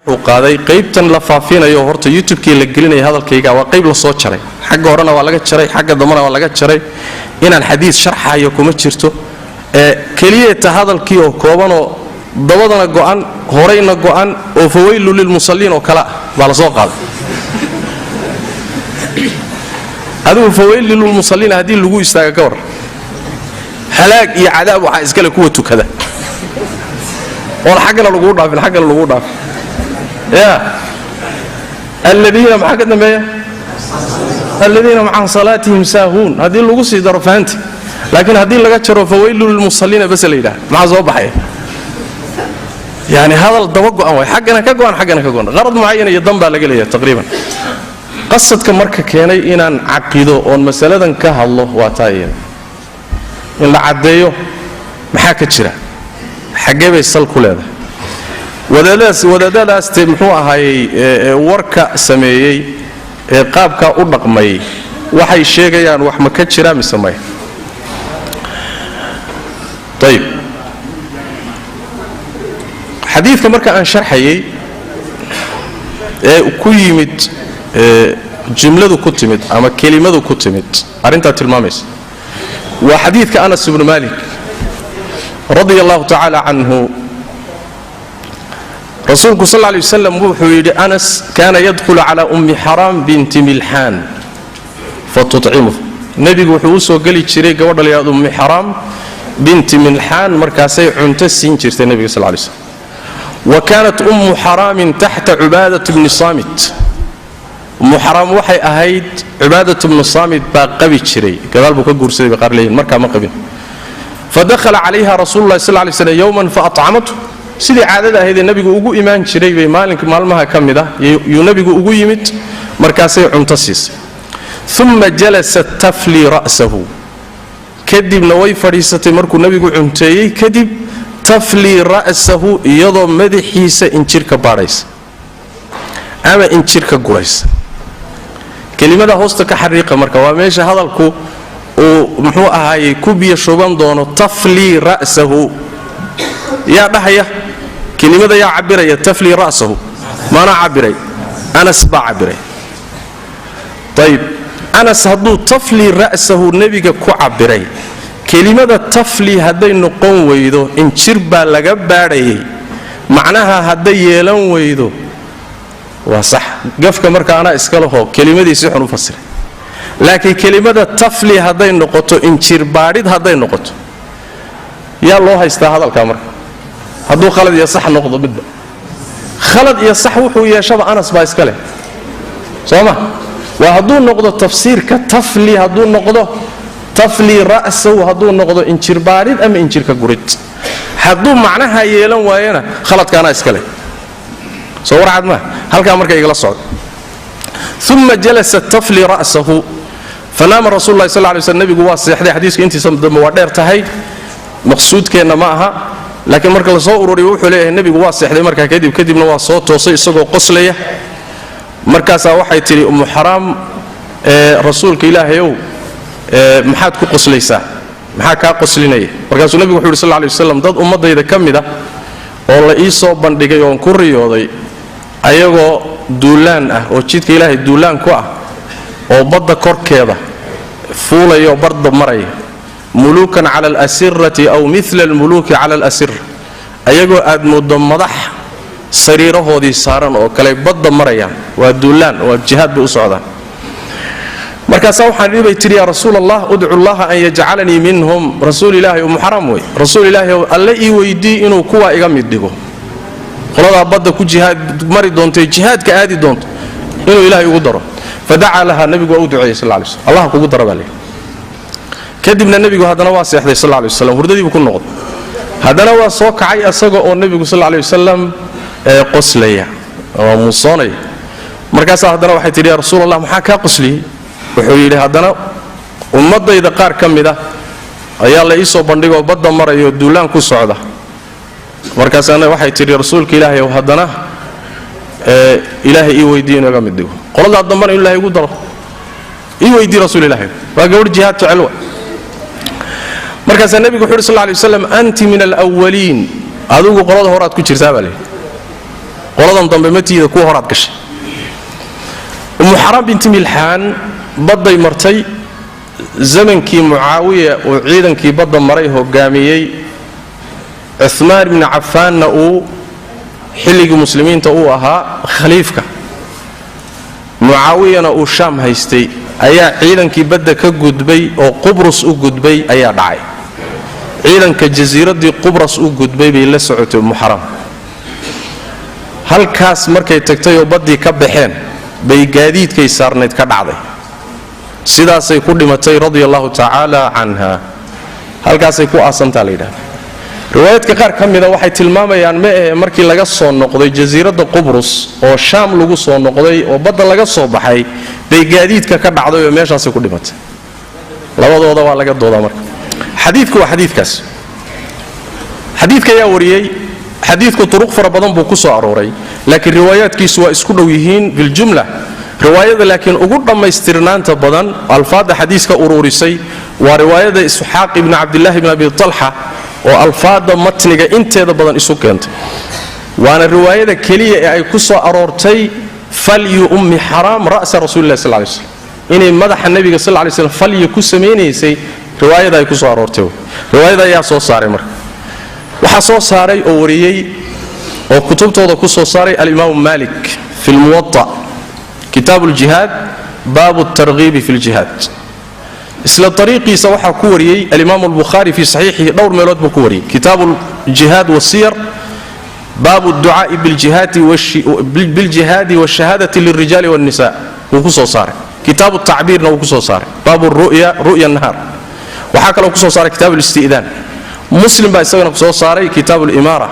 Wuxuu qaaday qaybtan la faafinayo horta YouTube-kii la gelinaya hadalkayga waa qayb la soo jaray, xagga horena waa laga jaray, xagga dambena waa laga jaray. Inaan xadiis sharxayo kuma jirto, ee keliyata hadalkii oo koobanoo dabadana go'an horayna go'an oo fawaylu lilmusalliin oo kale ah baa la soo qaaday. Adigu fawaylu lilmusalliin haddii lagu istaaga ka war, halaag iyo cadaab waxaa iskale kuwa tukada oon xaggana laguu dhaafin, xaggana laguu dhaafin. Ya aladiina maxaa ka dambeeya? Aladiina hum can salaatihim saahuun haddii lagu sii daro fahanti, laakiin haddii laga jaro fawaylu lilmusalliina bas la yidhaha, maxaa soo baxaya? Yani hadal daba go'an waay, xaggana ka go'an, xaggana ka go'an, qarad mucayan iyo dan baa laga leeyahay taqriiban. Qasadka marka keenay inaan caqido oon masaladan ka hadlo waa taa iyada, in la caddeeyo maxaa ka jira, xaggee bay sal ku leedahay. Wadaadadaas te muxuu ahaayey warka sameeyey ee qaabkaa u dhaqmay, waxay sheegayaan wax ma ka jira mise maya? Ayib, xadiidka marka aan sharxayay ee ku yimid jumladu ku timid ama kelimadu ku timid arrintaa tilmaamaysa waa xadiidka Anas ibnu Malik radia allahu tacaala canhu. Rasuulku sal lay waslam wuxuu yidhi Anas kaana yadkhulu cala Ummi Xaraam binti Milxaan fatucimuh. Nebigu wuxuu u soo geli jiray gabadha la yidhahdo Ummi Xaraam binti Milxaan, markaasay cunto siin jirtay nebiga sal lay slam. Wa kaanat Ummu Xaraamin taxta Cubaadat bni Saamit. Ummu Xaraam waxay ahayd Cubaadat bnu Saamit baa qabi jiray, gadaal buu ka guursaday bay qaar leeyihin, markaa ma qabin. Fadakhala calayha rasuulu llahi sal lay slam yowman faatcamathu. Sidii caadada ahaydee nebigu ugu imaan jiray bay maalinka maalmaha ka mid ah yuu nebigu ugu yimid, markaasay cunto siisay. Uma jalasat taflii ra'sahu, kadibna way fadhiisatay markuu nebigu cunteeyey kadib, taflii ra'sahu iyadoo madaxiisa injirka baadhaysa ama injirka guraysa. Kelimada hoosta ka xariiqa marka waa meesha hadalku uu muxuu ahaayey ku biyo shuban doono. Taflii ra'sahu yaa dhahaya kelimada? Yaa cabiraya taflii ra'sahu? Maanaa cabiray, Anas baa cabiray. Ayib, Anas hadduu taflii ra'sahu nebiga ku cabiray, kelimada taflii hadday noqon weydo injir baa laga baadhayay, macnaha hadday yeelan weydo waa sax, gafka marka anaa iska laho, kelimadii si xun u fasiray. Laakiin kelimada tafli hadday noqoto injir baadhid hadday noqoto, yaa loo haystaa hadalkaa? Marka hadduu khalad iyo sax noqdo, midba khalad iyo sax wuxuu yeeshaba Anas baa iska leh, soo ma? Waa hadduu noqdo tafsiirka tafli, hadduu noqdo tafli ra'sahu, hadduu noqdo injir baadhid ama injirka gurid, hadduu macnaha yeelan waayana khaladka anaa iska leh. Soo warcad maa halkaa marka igala socdo. Uma jalasat tafli ra'sahu fanaama rasul lahi sal lay sl. Nebigu waa seexday. Xadiiska intiisa dambe waa dheer tahay, maqsuudkeenna ma aha, laakiin marka la soo ururiyo wuxuu leeyahay nebigu waa seexday markaa kadib, kadibna waa soo toosay isagoo qoslaya. Markaasaa waxay tidhi Ummu Xaraam, rasuulka Ilaahayow, maxaad ku qoslaysaa? Maxaa kaa qoslinaya? Markaasuu nebigu wuxu yidhi sal lay waslam, dad ummaddayda ka mid ah oo la ii soo bandhigay oon ku riyooday ayagoo duulaan ah oo jidka Ilaahay duulaan ku ah oo badda korkeeda fuulaya oo badda maraya, muluukan cala alasirati aw mila almuluuki cala alasira, ayagoo aad mooddo madax sariirahoodii saaran oo kale badda marayaan, waa duulaan, waa jihaad bay u socdaan. Markaasaa waxaan idhi bay tidhi, yaa rasuul Allah, udcu llaha an yajcalanii minhum. Rasuul Ilaahay, Umu Xaraam wey, rasuul Ilaahay ow, alle ii weydii inuu kuwaa iga mid dhigo, qoladaa badda ku jihaad mari doontay, jihaadka aadi doonto, inuu Ilaahay ugu daro. Fadacaa laha, nebigu waa u duceeyey sal lay slm, Allah kugu daro baa layidhi. Kadibna nebigu haddana waa seexday sal lay waslam, hurdadiibuu ku noqday. Haddana waa soo kacay asaga oo nebigu sal lay wasalam qoslaya oo muusoonaya. Markaasaa haddana waxay tidhi, yaa rasuul Allah, maxaa kaa qosliyey? Wuxuu yidhi, haddana ummaddayda qaar ka mid ah ayaa la ii soo bandhigoo badda maraya oo duulaan ku socda. Markaasaana waxay tidhi, rasuulka Ilaahay ow, haddana Ilaahay ii weydiiyo inuu iga mid dhigo qoladaa dambana, inu Ilahay igu daro ii weydii rasuul Ilahay. Waa gabadh jihaad jecel wa. Markaasaa nebigu wuxu uhi sal lay waslam, anti min alwaliin, adigu qolada horaad ku jirtaa baa layidhi. Qoladan dambe matiida, kuwa horaad gashay. Ummu Xaraam binti Milxaan badday martay zamankii Mucaawiya uu ciidankii badda maray hogaamiyey, Cumaan ibni Cafaanna uu xilligii muslimiinta uu ahaa khaliifka, Mucaawiyana uu Shaam haystay, ayaa ciidankii badda ka gudbay oo Qubrus u gudbay ayaa dhacay. Ciidanka jasiiraddii Qubras u gudbay bay la socotay Ummu Xaraam. Halkaas markay tagtay oo baddii ka baxeen bay gaadiidkay saarnayd ka dhacday, sidaasay ku dhimatay, radia allahu tacaala canha. Halkaasay ku aasantaa la yidhahda. Riwaayaadka qaar ka mida waxay tilmaamayaan, ma ahe, markii laga soo noqday jasiiradda Qubrus oo Shaam lagu soo noqday oo badda laga soo baxay bay gaadiidka ka dhacday oo meeshaasay ku dhimatay. Labadooda waa laga doodaa. Marka xadiidku waa xadiidkaas. Xadiidka ayaa wariyey. Xadiidku turuq fara badan buu ku soo arooray, laakiin riwaayaadkiisu waa isku dhow yihiin biljumla. Riwaayada laakiin ugu dhammaystirnaanta badan, alfaadda xadiiska uruurisay, waa riwaayada Isxaaq ibni Cabdillahi bn Abi Talxa oo alfaadda matniga inteeda badan isu keentay, waana riwaayada keliya ee ay ku soo aroortay falyu Ummi Xaraam ra'sa Rasulilah sal lay slam, inay madaxa Nebiga sal lay slam falyi ku samaynaysay. Riwaayada ay ku soo aroortay riwaayada ayaa soo saaray. Marka waxaa soo saaray oo wariyey oo kutubtooda ku soo saaray alimaamu Malik fi lmuwaطa, kitaabu ljihaad, baabu targhiibi fi ljihaad. Isla ariiqiisa waxaa ku wariyey alimaamu albukhaari fii saxiixihi, dhowr meelood buu ku wariyey: kitaabu ljihaad wasiyar, baabu ducaai biljihaadi wshahaadati lilrijaali wاlnisa wuu ku soo saaray. Kitaabu tacbiirna wuu ku soo saaray, baabu ru'ya, ru'ya nahaar. Waxaa kaloo ku soo saaray kitaab listi'daan. Muslim baa isagana soo saaray, kitaabu limaara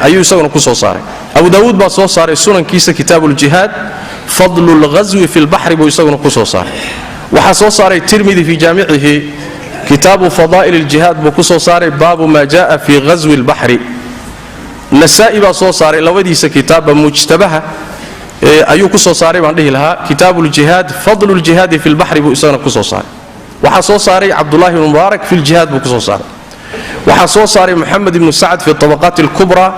ayuu isaguna ku soo saaray. Abu Daawuud baa soo saaray sunankiisa, kitaabu ljihaad, fadlu lghaswi fi lbaxri buu isaguna ku soo saaray. Waxaa soo saaray Tirmidi fii jaamicihi, kitaabu fadaa'il aljihaad buu ku soo saaray, baabu ma jaءa fi ghaswi اlbaxri. Nasaa'i baa soo saaray labadiisa kitaabba, mujtabaha ayuu ku soo saaray baan dhihi lahaa, kitaabu ljihaad, fadlu ljihaadi fi lbaxri buu isagana ku soo saaray. Waxaa soo saaray Cabdulahi bnu Mubaarak, fi ljihaad buu ku soo saaray. Waxaa soo saaray Moxamed ibnu Sacd fi tabaqaat alkubra.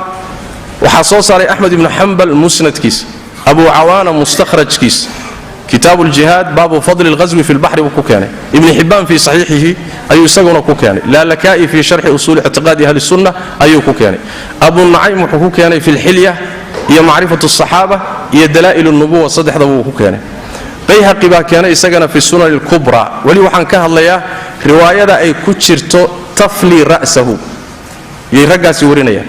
Waxaa soo saaray Axmed ibnu Xambal musnadkiisa, Abu Cawaana mustakhrajkiisa, kitaabu ljihaad, baabu fadli lghaswi fi lbaxri buu ku keenay. Ibni Xibbaan fii saxiixihi ayuu isaguna ku keenay. Laalakaa'i fii sharxi usuuli ictiqaadi ahli sunna ayuu ku keenay. Abu Nucaym wuxuu ku keenay fi lxilya iyo macrifatu asaxaaba iyo dalaa'il nubuwa, saddexdaba wuu ku keenay. Bayhaqi baa keenay isagana fi sunan alkubra. Weli waxaan ka hadlayaa riwaayada ay ku jirto tafli ra'sahu yay raggaasi warinayaan.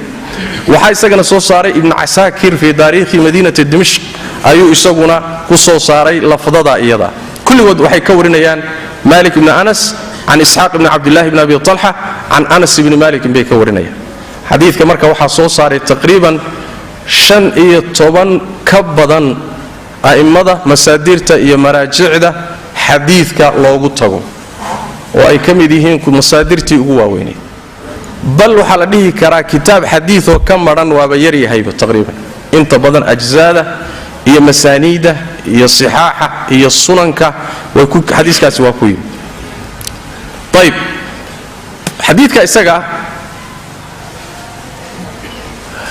Waxaa isagana soo saaray Ibnu Casaakir, fii taariikhi madiinati Dimishq ayuu isaguna ku soo saaray lafdada iyada. Kulligood waxay ka warinayaan Malik ibni Anas can Isxaaq ibni Cabdillahi bni Abi Talxa can Anas ibni Malikin bay ka warinayaan xadiidka. Marka waxaa soo saaray taqriiban 15 ka badan a'immada masaadiirta iyo maraajicda xadiidka loogu tago, oo ay ka mid yihiin masaadirtii ugu waaweyneyd. Bal waxaa la dhihi karaa kitaab xadiioo ka madhan waaba yaryahayba. Taqriiban inta badan ajzaada iyo masaaniida iyo sixaaxa iyo sunanka xadiiskaasi waa ku yimi. Ayb, xadiidka isaga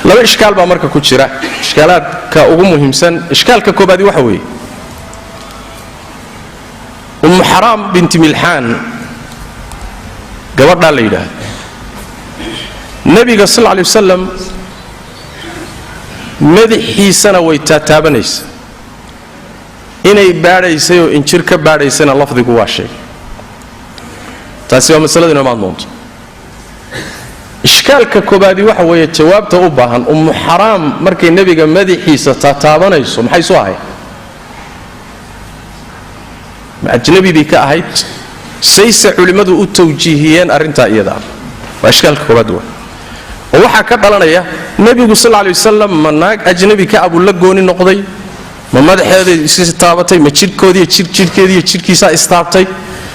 laba ishkaal baa marka ku jira. Ishkaalaadka ugu muhiimsan, ishkaalka koobaadi waxa weeye, Ummu Xaraam binti Milxaan gabadhaa la yidhaahdo, Nebiga sal lay wasalam madaxiisana way taataabanaysa, inay baadhaysay oo injir ka baadhaysana lafdigu waa sheegay. Taasi waa masalada inoo imaan doonto. Ishkaalka koobaadi waxa weeye, jawaabta u baahan, Ummu Xaraam markay nebiga madaxiisa taataabanayso maxay soo ahayd? Ma ajnabi bay ka ahayd? Sayse culimmadu u tawjiihiyeen arrintaa iyadaa? Waa ishkaalka koobaad wa oo waxaa ka dhalanaya, nebigu sal lay wasalam ma naag ajnabi ka abuu la gooni noqday? Ma madaxeeda is taabatay? Ma jidhkoodiiyo jidhkeediiyo jidhkiisaa istaabtay?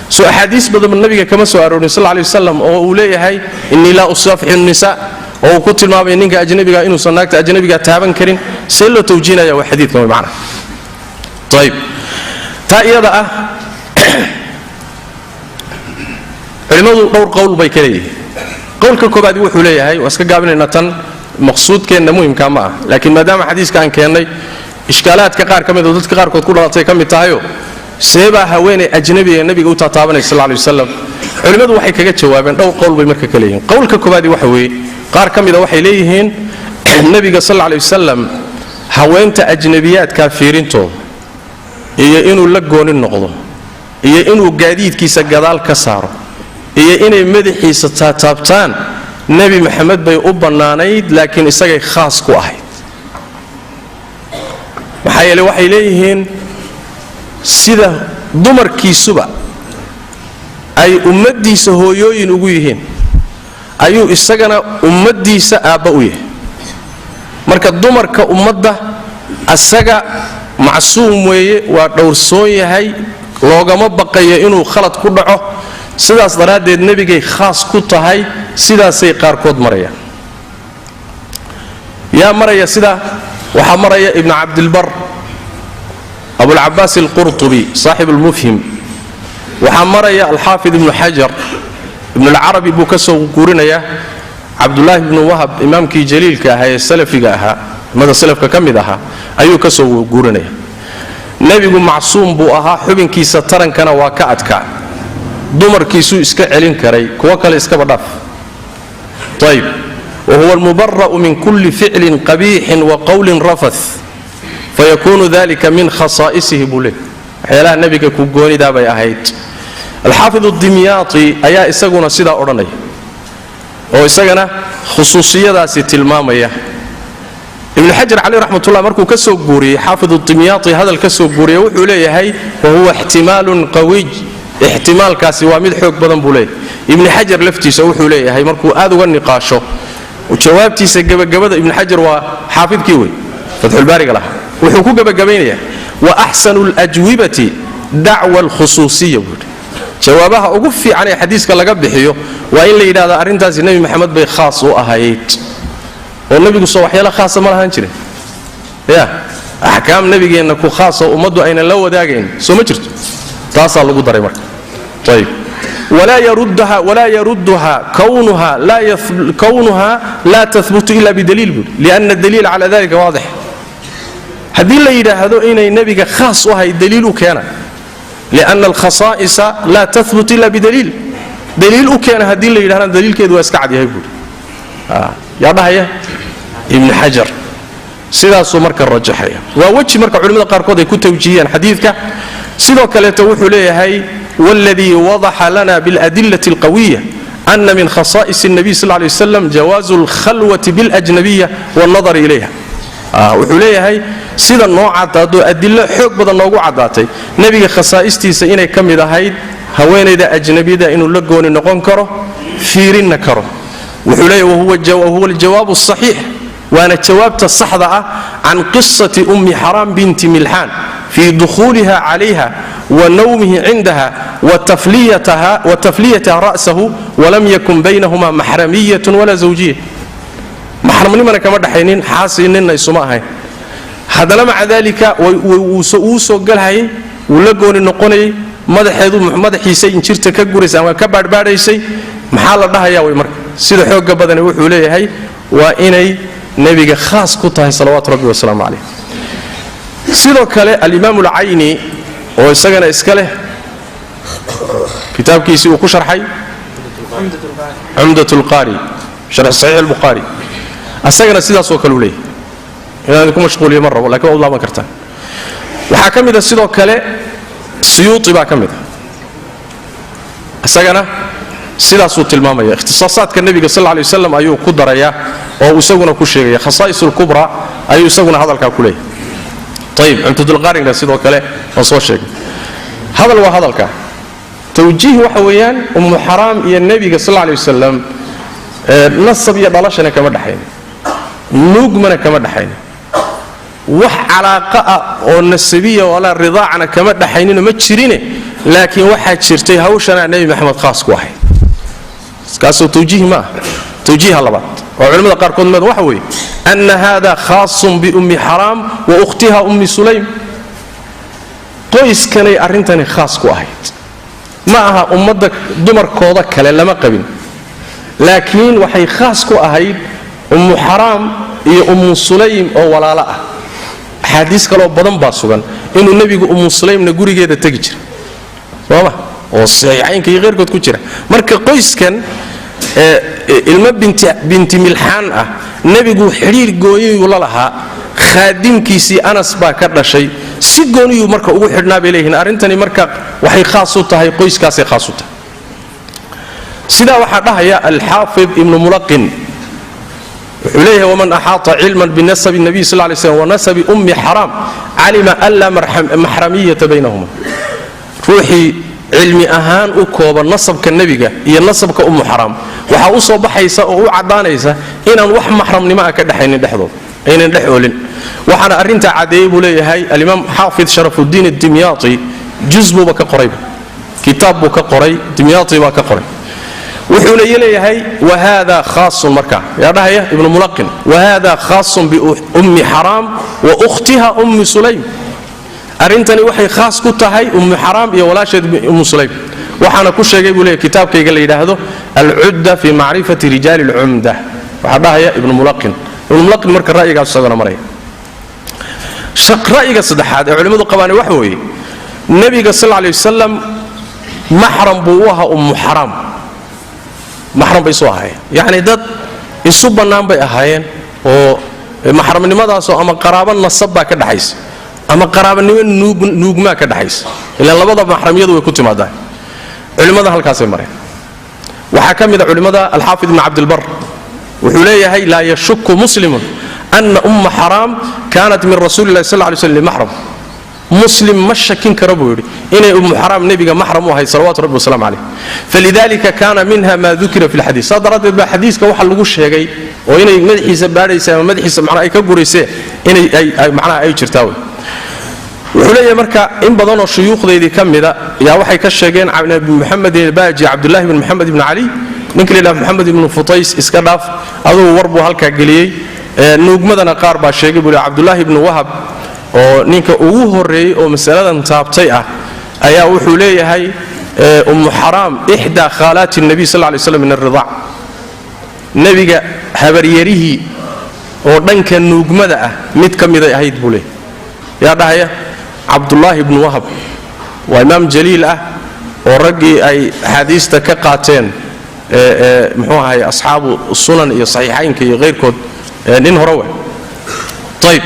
Soo axaadiis badanba nabiga kama soo aroorin sal lay wasalam oo uu leeyahay innii laa usaafixu nisa, oo uu ku tilmaamay ninka ajnabiga inuusan naagta ajnabiga taaban karin? See loo tawjiinaya waa xadiidkan way macna. Ayib, taa iyada ah culimmadu dhowr qowl bay ka leeyihiin. Qowlka koobaadi wuxuu leeyahay, waa iska gaabinaynaa tan, Maqsuudkeenna muhimkaa ma ah, laakiin maadaama xadiiska aan keennay ishkaalaadka qaar ka mid oo dadka qaarkood ku dhalatay ka mid tahayo, seebaa haweeney ajnabiga nabiga u taataabanaysa sal lay wasalam? Culimmadu waxay kaga jawaabeen dhowr qowl bay marka ka leeyihiin. Qowlka koowaadi waxa weeye, qaar ka mida waxay leeyihiin nebiga sal lay wasalam haweenta ajnabiyaadkaa fiirintooda iyo inuu la gooni noqdo iyo inuu gaadiidkiisa gadaal ka saaro iyo inay madaxiisa taataabtaan Nebi Maxamed bay u bannaanayd, laakiin isagay khaas ku ahayd. Maxaa yeele waxay leeyihiin sida dumarkiisuba ay ummaddiisa hooyooyin ugu yihiin ayuu isagana ummaddiisa aabba u yahay. Marka dumarka ummadda asaga macsuum weeye, waa dhowrsoon yahay, loogama baqayo inuu khalad ku dhaco. Sidaas daraaddeed nebigay khaas ku tahay, sidaasay qaarkood marayaan. Yaa maraya sidaa? Waxaa maraya Ibnu Cabdilbar, Abulcabaas Alqurtubi saaxib almufhim, waxaa maraya Alxaafid Ibnu Xajar, Ibnulcarabi buu ka soo guurinayaa, Cabdulaahi ibnu Wahab, imaamkii jaliilka ahaa ee salafiga ahaa, imada salafka ka mid ahaa, ayuu ka soo guurinaya. Nebigu macsuum buu ahaa, xubinkiisa tarankana waa ka adkaa, dumarkiisuu iska celin karay, kuwo kale iskaba dhaaf. Ayb, wahuwa almubara'u min kulli ficlin qabiixin wa qowlin rafath, fayakunu dalika min khasaa'isihi, buu leey. Waxyaalaha nebiga ku goonidaa bay ahayd. Alxaafid Dimyaati ayaa isaguna sidaa odhanaya oo isagana khusuusiyadaasi tilmaamaya. Ibnu Xajar caleyh raxmatullah markuu ka soo guuriyey Xaafid Dimyaati hadal ka soo guuriyey, wuxuu leeyahay wahuwa ixtimaalun qawiy, ixtimaalkaasi waa mid xoog badan buu leeyahay. Ibni Xajar laftiisa wuxuu leeyahay markuu aad uga niqaasho jawaabtiisa gebagabada, Ibnu Xajar waa xaafidkii wey Fatxulbaariga lahaa, wuxuu ku gebagabaynayaa wa axsanu ljwibati dacwa alkhusuusiya buu yidhi. Jawaabaha ugu fiican ee xadiiska laga bixiyo waa in la yidhahda arrintaasi Nebi Maxamed bay khaas u ahayd. Oo nebigu soo waxyaala khaasa ma lahaan jirin? Ya axkaam nebigeenna ku khaasoo ummaddu aynan la wadaagayn soo ma jirto? Taasaa lagu daray marka. Ayib, walaa yarudduha kownuha laa tahbutu ila bidaliil buuri, liana daliil cala dalika waadix. Haddii la yidhaahdo inay nebiga khaas u ahayd daliil u keena, liana alkhasaa'isa laa tahbut ila bidaliil, daliil u keena haddii la yidhahdana daliilkeedu waa iska cadyahay buuri. Yaa dhahaya? Ibni Xajar sidaasuu marka rajaxaya. Waa weji marka culimmada qaarkood ay ku tawjiihiyaan xadiidka. Sidoo kaleeto wuxuu leeyahay wاladii wadaxa lana biاladilة اlqawiya ana min khasa'is الnabiy sal lay waslam jawaazu اlkhalwati biاlأjnabiya wاlnadar ilayha. Wuxuu leeyahay sida noo caddaado adilo xoog badan noogu caddaatay nebiga khasaa'istiisa inay ka mid ahayd haweenayda ajnabiyada inuu la gooni noqon karo, fiirinna karo. Wuxuu leeyahy wahuwa aljawaabu asaxiix, waana jawaabta saxda ah, can qisati Ummi Xaraam binti Milxaan fii dukhuuliha calayha wa nawmihi cindaha wa tafliyataha ra'sahu, walam yakun baynahuma maxramiyatun walaa zawjiya. Maxramnimana kama dhaxaynin, xaasi ninna isuma ahayn. Haddana maca daalika wuu soo galhayay, wuu la gooni noqonayay, madaxeedu madaxiisa injirta ka guraysay ama ka baadhbaadhaysay. Maxaa la dhahayaa? Way marka sida xoogga badani wuxuu leeyahay waa inay nebiga khaas ku tahay salawaatu rabbi wasalaamu calayh. Sidoo kale Alimaam Alcayni oo isagana iska leh kitaabkiisii uu ku sharxay Cumdat Lqaari, sharx Saxiix Albukhaari, asagana sidaasoo kale u leeyahay. Inaan idinku mashquuliyo ma rabo, lakin waa u laaban kartaan. Waxaa ka mid a sidoo kale Siyuuti baa ka mid a, isagana sidaasuu tilmaamaya. Ikhtisaasaadka nebiga sal lay waslam ayuu ku darayaa oo isaguna ku sheegaya Khasaa'is Alkubra ayuu isaguna hadalkaa ku leeyahay. Ayib, Cumtatulqaarina sidoo kale waan soo sheegay. Hadal waa hadalka tawjiih waxa weeyaan Ummu Xaraam iyo nebiga sal lay wasalam nasab iyo dhalashana kama dhaxayn, nuugmana kama dhaxayn, wax calaaqa ah oo nasabiya walaa ridaacna kama dhaxaynino, ma jirine. Laakiin waxaa jirtay hawshanaa Nebi Maxamed khaas ku ahayd. Kaasoo tawjiih ma ah. Tawjiiha labaad oo culimmada qaarkood med waxa weeye ana hada khaasun biummi Xaraam wa ukhtiha Ummi Sulaym. Qoyskanay arrintani khaas ku ahayd, ma aha ummadda dumarkooda kale lama qabin, laakiin waxay khaas ku ahayd Ummu Xaraam iyo Ummu Sulaym oo walaalo ah, axaadiis kaloo badan baa sugan inuu nebigu Ummu Sulaymna gurigeeda tegi jiray, sooma, oo saxiixaynka iyo keyrkood ku jira. Marka qoyskan ilmo binti Milxaan ah nebigu xidhiir gooyayuu la lahaa, khaadimkiisii Anas baa ka dhashay, si gooniyuu marka ugu xidhnaa bay leeyihiin. Arrintani marka waxay khaas u tahay qoyskaasay khaas u tahay. Sidaa waxaa dhahaya Alxaafid Ibnu Mulaqin, wuxuu leeyahay: "Waman axaata cilman binasabi nabiy sal lay slam wanasabi Ummi Xaraam calima an laa maxramiyata baynahuma." Ruuxii cilmi ahaan u kooba nasabka nebiga iyo nasabka Ummu Xaraam, waxaa u soo baxaysa oo u caddaanaysa inaan wax maxramnimo ah ka dhexaynin dhexdooda, aynan dhex oolin. Waxaana arrintaa caddeeyey, buu leeyahay, Alimaam Xaafid Sharafudiin Adimyaati. Juz buuba ka qorayba, kitaab buu ka qoray, Dimyaati baa ka qoray. Wuxuuna leeyahay: "Wahada khaasun." Markaa yaa dhahaya? Ibnu Mulaqin. "Wahada khaasun biummi Xaraam wa ukhtiha Ummi Sulaym." Arrintani waxay khaas ku tahay Ummu Xaraam iyo walaasheed Ummu Sulaym. Waxaana ku sheegay, buu leeyahy, kitaabkayga la yidhaahdo Alcudda fi macrifati rijaali alcumda. Waxaa dhahaya Ibnu Mulaqin. Ibnu Mulaqin marka ra'yigaas isagana maraya. Ra'yiga saddexaad ee culimmadu qabaani waxa weeye: nebiga sal lay wasalam maxram buu u ahaa Ummu Xaraam, maxram bay isu ahaayeen, yacni dad isu bannaan bay ahaayeen, oo maxramnimadaasoo ama qaraabo nasab baa ka dhaxaysa ama qaraabanimo nuugmaa ka dhaxaysa, ilaan labada maxramiyadu way ku timaadaa. Culimmada halkaasay mareen. Waxaa ka mid a culimmada Alxaafid Ibn Cabdilbar, wuxuu leeyahay: "Laa yashuku muslimun ana Umma Xaraam kaanat min rasuuli illahi sal lay slam limaxram." Muslim ma shakin karo, buu yidhi, inay Ummu Xaraam nebiga maxram u ahayd, salawatu rabbi waslamu calayh. "Falidalika kaana minha ma dukira fi lxadiis." Saa daraaddeed baa xadiiska waxa lagu sheegay oo inay madaxiisa baadhaysa ama madaxiisa macnaha ay ka guraysee inay ay macnaha ay jirtaa wey. Wuxuu leeyahay marka: in badanoo shuyuukhdaydii ka mida yaa waxay ka sheegeen Moxamed Baaji, Cabdullahi bin Moxamed ibn Cali, ninka la yidhaha Moxamed ibnu Futays. Iska dhaaf adugu, war buu halkaa geliyey. Nuugmadana qaar baa sheegay, buu leeyahay. Cabdullaahi ibnu Wahab, oo ninka ugu horreeyey oo masaladan taabtay ah, ayaa wuxuu leeyahay: Ummu Xaraam ixdaa khaalaati nabiy sal lay slam min alridaac, nebiga habaryarihii oo dhanka nuugmada ah mid ka miday ahayd, buu leeyahay. Yaa dhahaya? Cabdullaahi ibnu Wahab waa imaam jaliil ah oo raggii ay axaadiista ka qaateen, muxuu ahay, asxaabu sunan iyo saxiixaynka iyo hayrkood, nin hore we. Ayb.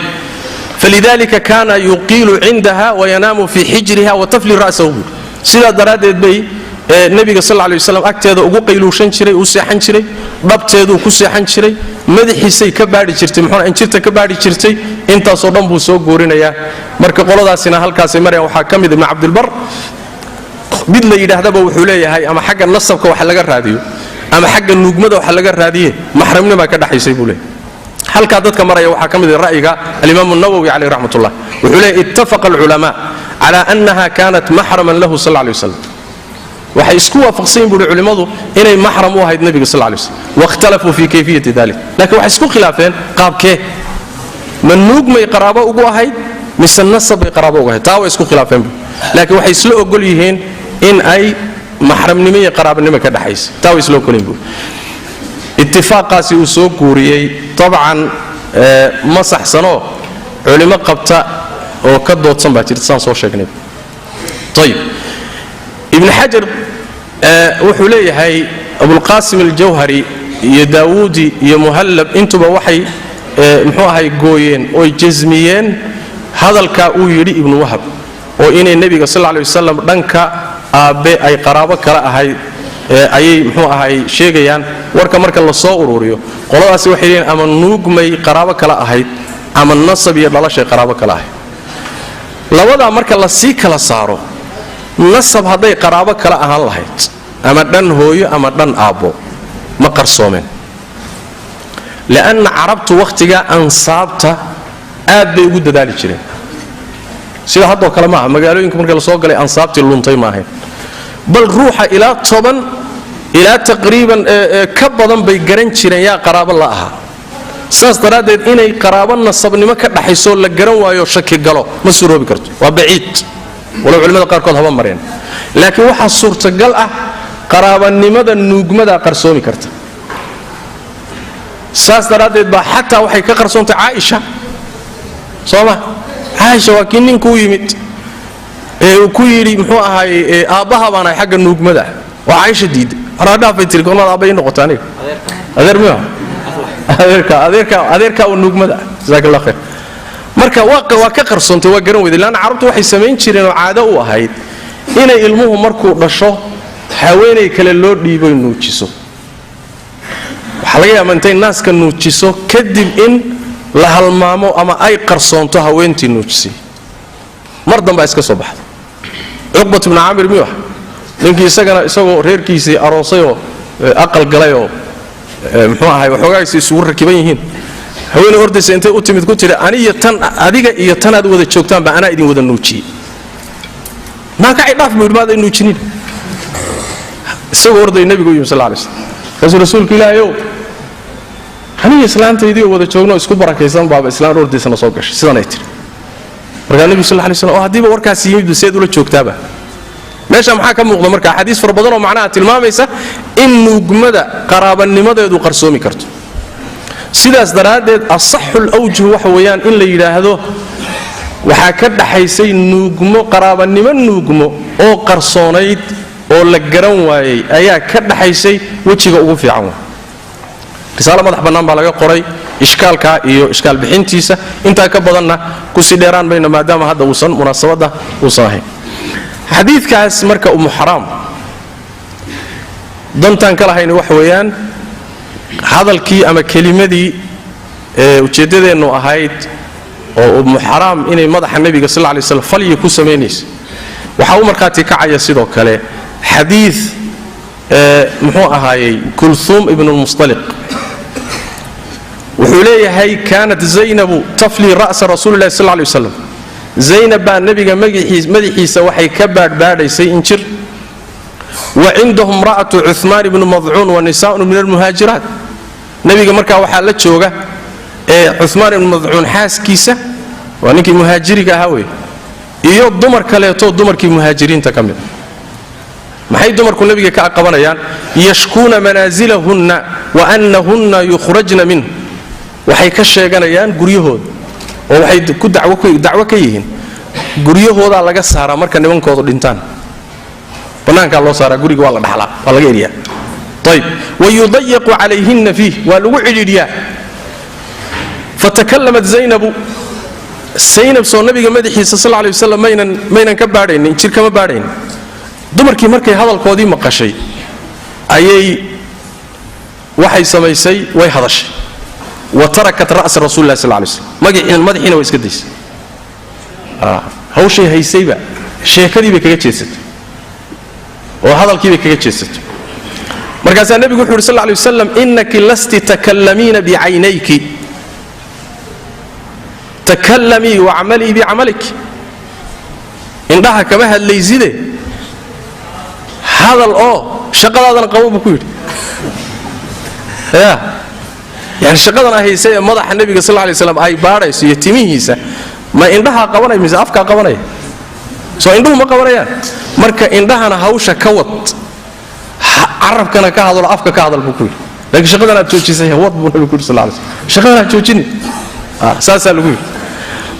"Falidalika kaana yuqiilu cindaha wayanaamu fii xijriha watafli ra'sahu," buuri. Sidaa daraaddeed bay nebiga sal lay waslam agteeda ugu qayluushan jiray, u seexan jiray, dhabteeduu ku seexan jiray, madaxiisay ka baadhi jirtay, muxuuna injirta ka baadhi jirtay. Intaasoo dhan buu soo guurinayaa. Marka qoladaasina halkaasay marayaan. Waxaa ka mid Ibnu Cabdilbar. Mid la yidhaahdaba wuxuu leeyahay ama xagga nasabka wax laga raadiyo ama xagga nuugmada wax laga raadiye, maxramnimaa ka dhaxaysay, buu leeyahay. Halkaa dadka maraya waxaa ka mid ah ra'yiga Alimaam Nawowi caleyh raxmatullah. Wuxuu leeyahy: "Ittafaqa alculamaa cala annaha kanat maxraman lahu sal lay waslam." Waxay isku waafaqsan yihin, buuhi, culimmadu inay maxram u ahayd nebiga sal lay slam. "Waاkhtalafuu fi kayfiyati dalik." Lakin waxay isku khilaafeen qaabkee: ma nuugmay qaraabo ugu ahayd mise nasab bay qaraabo ugu ahayd? Taa way isku khilaafeen bu, laakiin waxay isla ogol yihiin in ay maxramnimo iyo qaraabanimo ka dhaxaysa. Taa way isla ogol yihin buui. Itifaaqaasi uu soo guuriyey dabcan ma saxsanoo, culimo qabta oo ka doodsan baa jirta, saan soo sheegnay. Ayib. Ibn Xajar wuxuu leeyahay: Abulqaasim Aljawhari iyo Daawuudi iyo Muhallab intuba waxay muxuu ahay gooyeen oy jasmiyeen hadalkaa uu yidhi Ibnu Wahab, oo inay nebiga sal lay wasalam dhanka aabbe ay qaraabo kala ahayd ayay muxuu ahay sheegayaan. Warka marka la soo ururiyo, qoladaasi waxay leeyiin ama nuugmay qaraabo kala ahayd ama nasab iyo dhalashay qaraabo kala ahayd. Labadaa marka la sii kala saaro, nasab hadday qaraabo kala ahaan lahayd, ama dhan hooyo ama dhan aabbo, ma qarsoomeen, li'anna Carabtu wakhtigaa ansaabta aad bay ugu dadaali jireen. Sida haddoo kale maaha. Magaalooyinka marka la soo galay ansaabtii luntay maahayn, bal ruuxa ilaa 10 ilaa taqriiban ka badan bay garan jireen yaa qaraabo la ahaa. Saas daraaddeed inay qaraabo nasabnimo ka dhaxayso la garan waayo, shaki galo, ma suuroobi karto, waa baciid, walow culimada qaarkood haba mareen. Laakiin waxaa suurtagal ah qaraabanimada nuugmadaa qarsoomi karta. Saas daraaddeed baa xataa waxay ka qarsoontay Caaisha, soo ma? Caaisha waa kii ninkuu yimid ee uu ku yidhi, muxuu ahaay, aabbaha baan ahay xagga nuugmada. Oo Caaisha diiday, "Waraadhaafay," tiri, "goormaad aabba ii noqota aniga?" Adeer miya? Adeerka, adeerka, adeerka oo nuugmada. Jazaak Allah khayr. Marka waa ka qarsoontay, waa garan weyday, laanna carabtu waxay samayn jireen oo caado u ahayd inay ilmuhu markuu dhasho haweenay kale loo dhiiboy nuujiso. Waxaa laga yaaba intay naaska nuujiso kadib in la halmaamo ama ay qarsoonto haweentii nuujisay. Mar dambaa iska soo baxda. Cuqbat bnu Caamir miyuu ah ninkii isagana, isagoo reerkiisii aroosayoo aqal galayoo, muxuu ahay, waxoogaagsi isugu rakiban yihiin, haweeney ordaysa intay u timid ku tiri, "Aniyo tan, adiga iyo tanaad wada joogtaanba anaa idin wada nuujiyey." "Naakacay, dhaaf," buu yidhi, "maad ay nuujinin." Isagoo ordaya nebigu u yimi sal lay slam. Markaasuu, "Rasuulka Ilaahayow, aniga islaantaydii oo wada joogno isku barakaysan baaba islaan ordaysana soo gashay, sidanay tiri." Markaa nebigu sal lay slam, "Oo haddiiba warkaas yimid, seed ula joogtaaba?" Meesha maxaa ka muuqda marka? Axaadiis fara badan oo macnaha tilmaamaysa in nuugmada qaraabanimadeedu qarsoomi karto. Sidaas daraaddeed asaxul awjuh waxa weeyaan in la yidhaahdo waxaa ka dhaxaysay nuugmo, qaraabanimo nuugmo oo qarsoonayd oo la garan waayey ayaa ka dhaxaysay. Wejiga ugu fiican wa risaalo madax bannaan baa laga qoray ishkaalka iyo ishkaal bixintiisa. Intaa ka badanna kusii dheeraan mayno, maadaama hadda uusan munaasabadda uusan ahayn xadiidkaas. Marka Umu Xaraam dantaan ka lahayni waxa weeyaan hadalkii ama kelimadii ee ujeeddadeennu ahayd oo Umu Xaraam inay madaxa nebiga sal lay slam falyi ku samaynaysa. Waxaa u markhaati kacaya sidoo kale xadiid muxuu ahaayey Kulhuum ibnu lmustaliq. Wuxuu leeyahay, "Kaanat Zaynabu taflii ra'sa rasuuli lahi sal lay waslam." Zaynab baa nebiga madaxiisa waxay ka baadhbaadhaysay injir. "Wa cindahum imra'atu Cumaan ibnu Madcuun wa nisaa'un min almuhaajiraat." Nebiga markaa waxaa la jooga ee Cumaan ibnu Madcuun xaaskiisa, waa ninkii muhaajiriga ahaa wey, iyo dumar kaleeto, dumarkii muhaajiriinta ka mid a. Maxay dumarku nebiga ka qabanayaan? "Yashkuuna manaasilahunna wa annahunna yukhrajna minh." Waxay ka sheeganayaan guryahooda oo waxay ku dacwo ka yihiin guryahoodaa laga saaraa marka nimankoodu dhintaan, bannaankaa loo saaraa, guriga waa la dhaxlaa, waa laga eriyaa. Ayb, "Wayudayaqu calayhinna fiih," waa lagu cidhiidhiyaa. "Fatakallamat Zaynabu." Saynab soo nabiga madaxiisa sal lay wasalam maynan ka baadhaynin, jir kama baadhaynin. Dumarkii markay hadalkoodii maqashay ayay waxay samaysay, way hadashay. "Wa tarakat ra'sa rasuli lah sal lay slam." Madaxiina waa iska daysay, hawshay haysayba sheekadii bay kaga jeedsatay oo hadalkii bay kaga jeedsatay. Markaasaa nebigu wuxu uhi sal lay wasalam, "Inaki lasti takallamiina bicaynayki, takallamii wacmalii bicamalik." Indhaha kama hadlayside, hadal oo shaqadaadana qabo, buu ku yidhi. Ya yani shaqadan ay haysay ee madaxa nebiga sal lay slam ay baadhayso iyo timihiisa, ma indhahaa qabanaya mise afkaa qabanaya? Soo indhuhu ma qabanayaan? Marka indhahana hawsha ka wad, carabkana ka hadalo, afka ka hadal, buu ku yidhi. Laakiin shaqadan aad joojisay wad, buu nabigu ku yidhi sal lay slam. Shaqadan aad joojini, saasaa lagu yidhi.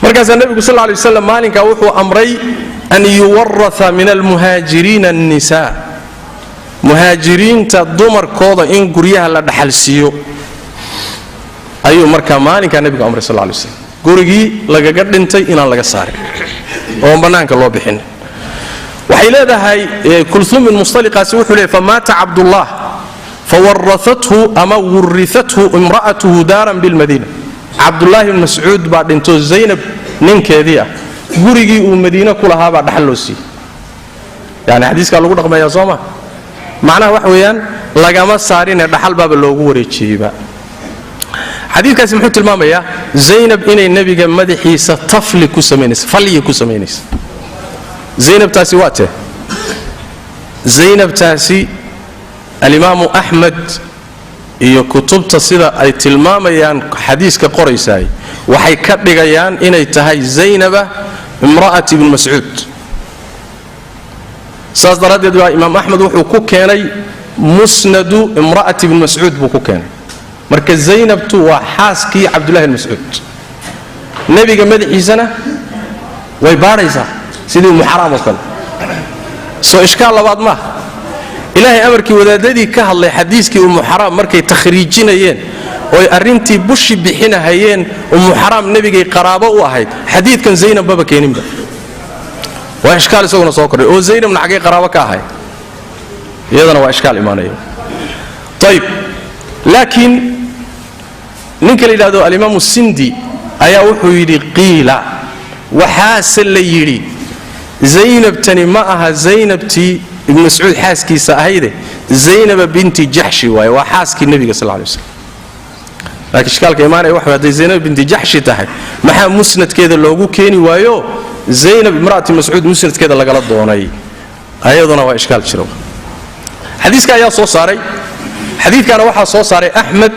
Markaasaa nebigu sal lay waslam maalinkaa wuxuu amray an yuwaraa min almuhaajiriina annisaa, muhaajiriinta dumarkooda in guryaha la dhaxalsiiyo ayuu markaa maalinkaa nebigu amray sal lay slam, gurigii lagaga dhintay inaan laga saarin oon bannaanka loo bixin. Waxay leedahay Kulhuum bin Mustaliqaasi, wuxuu leeyay, "Famaata Cabdullah fawaraathu ama wuriathu imra'atuhu daaran bilmadiina." Cabdullaahi bn Mascuud baa dhinto, Zaynab ninkeedii ah, gurigii uu Madiine ku lahaabaa dhaxal loo siiyey. Yani xadiiskaa lagu dhaqmayaa, soo ma? Macnaha waxa weeyaan lagama saarine, dhaxal baaba loogu wareejiyeyba. Xadiidkaasi muxuu tilmaamayaa? Zaynab inay nebiga madaxiisa tafli ku samaynaysa, falyi ku samaynaysa. Zaynabtaasi waa tee? Zaynabtaasi alimaamu Axmed iyo kutubta sida ay tilmaamayaan xadiiska qoraysaay waxay ka dhigayaan inay tahay Zaynaba imra'at ibni Mascuud. Saas daraaddeed baa Imaam Axmed wuxuu ku keenay Musnadu imra'ati ibni Mascuud buu ku keenay. Marka Zaynabtu waa xaaskii Cabdullahi bin Mascuud, nebiga madaxiisana way baadhaysaa sidii Ummu Xaraam oo kale. Soo ishkaal labaad maaha? Ilaahay amarkii, wadaadadii ka hadlay xadiiskii Ummu Xaraam markay takhriijinayeen oy arrintii bushi bixinahayeen, Ummu Xaraam nebigay qaraabo u ahayd, xadiidkan Zaynab maba keeninba. Waa ishkaal isaguna soo kordhay, oo Zaynabna xaggay qaraabo ka ahayd? Iyadana waa ishkaal imaanaya. Ayib, laakiin ninka la yidhahdo alimaamu Sindi ayaa wuxuu yidhi: qiila, waxaase la yidhi, Zaynabtani ma aha Zaynabtii Ibnu Mascuud xaaskiisa ahayde, Zaynaba binti Jaxshi waaye, waa xaaskii nebiga sal lay slam. Laakiin ishkaalka imaanaya waxa, hadday Zaynab binti Jaxshi tahay, maxaa musnadkeeda loogu keeni waayo Zaynab imra'ati Mascuud musnadkeeda lagala doonay? Ayaduna waa ishkaal jiro. Xadiiska ayaa soo saaray, xadiidkaana waxaa soo saaray Axmed,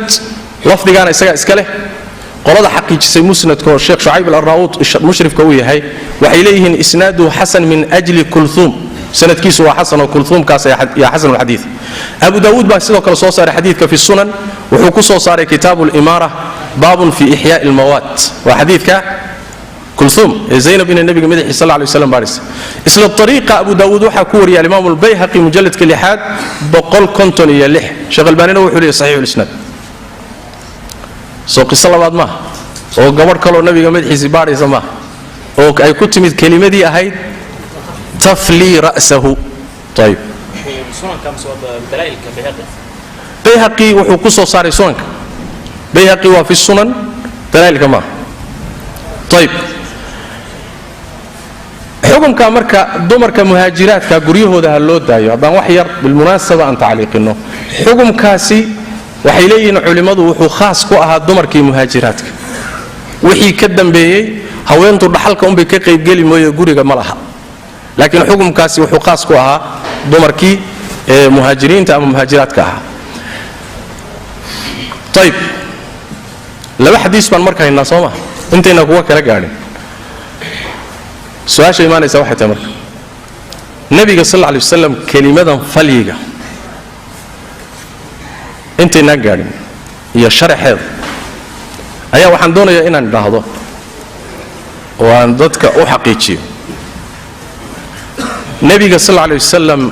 lafdigaana isagaa iska leh. Qolada xaqiijisay musnadka oo Sheekh Shucayb Alarnaauut mushrifka uu yahay waxay leeyihiin isnaaduhu xasan min ajli Kulhuum, sanadkiisu waa xasan oo Kulhuumkaas yaa xasan lxadiid. Abu Daawuud baa sidoo kale soo saaray xadiidka fi sunan, wuxuu ku soo saaray kitaabu limaara, baabun fi ixyaai almawaat. Waa xadiidka Kulhuum ee Zaynab inay nabiga madaxiisa sal lay waslam baadhisa. Isla ariiqa Abu Daawuud waxaa ku wariyay alimaamu Albayhaqi, mujalladka lixaad, 156. Sheekh Albaanina wuxuu leeyahy saxiixu lisnaad. Soo qiso labaad maaha oo gabadh kaloo nabiga madaxiisii baadhaysa maaha, oo ay ku timid kelimadii ahayd taflii ra'sahu? Ayib, Bayhaqi wuxuu ku soo saaray sunanka. Bayhaqi waa fi sunan, dalaa'ilka maaha. Ayib, xukunka marka dumarka muhaajiraadka guryahooda ha loo daayo. Haddaan wax yar bilmunaasaba aan tacliiqinno xukumkaasi, waxay leeyihiin culimmadu wuxuu khaas ku ahaa dumarkii muhaajiraadka. Wixii ka dambeeyey haweentu dhaxalka unbay ka qaybgeli mooye, guriga ma laha. Laakiin xukumkaasi wuxuu khaas ku ahaa dumarkii ee muhaajiriinta ama muhaajiraadka ahaa. Ayib, laba xadiis baan marka haynaa, soo ma intayna kuwa kala gaadhin. Su-aasha imaanaysa waxay tahay, marka nebiga sal alla lay wasalam kelimadan falyiga intaynaan gaadhin iyo sharaxeeda, ayaa waxaan doonayaa inaan idhaahdo oo aan dadka u xaqiijiyo nebiga sal alla lay wasalam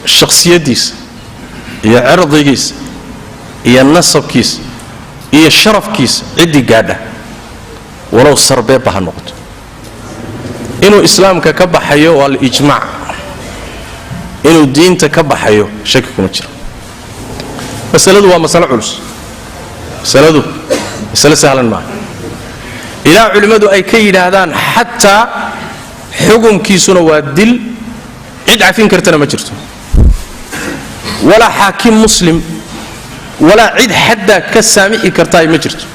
shakhsiyaddiisa iyo cirdigiisa iyo nasabkiisa iyo sharafkiisa ciddii gaadha, walow sarbeebba ha noqoto, inuu islaamka ka baxayo waa alijmaac, inuu diinta ka baxayo shaki kuma jiro. Masaladu waa masalo culus, masaladu masalo sahlan maaha, ilaa culimmadu ay ka yidhaahdaan xataa xukumkiisuna waa dil, cid cafin kartana ma jirto, walaa xaakim muslim walaa cid xaddaa ka saamixi kartaa ma jirto.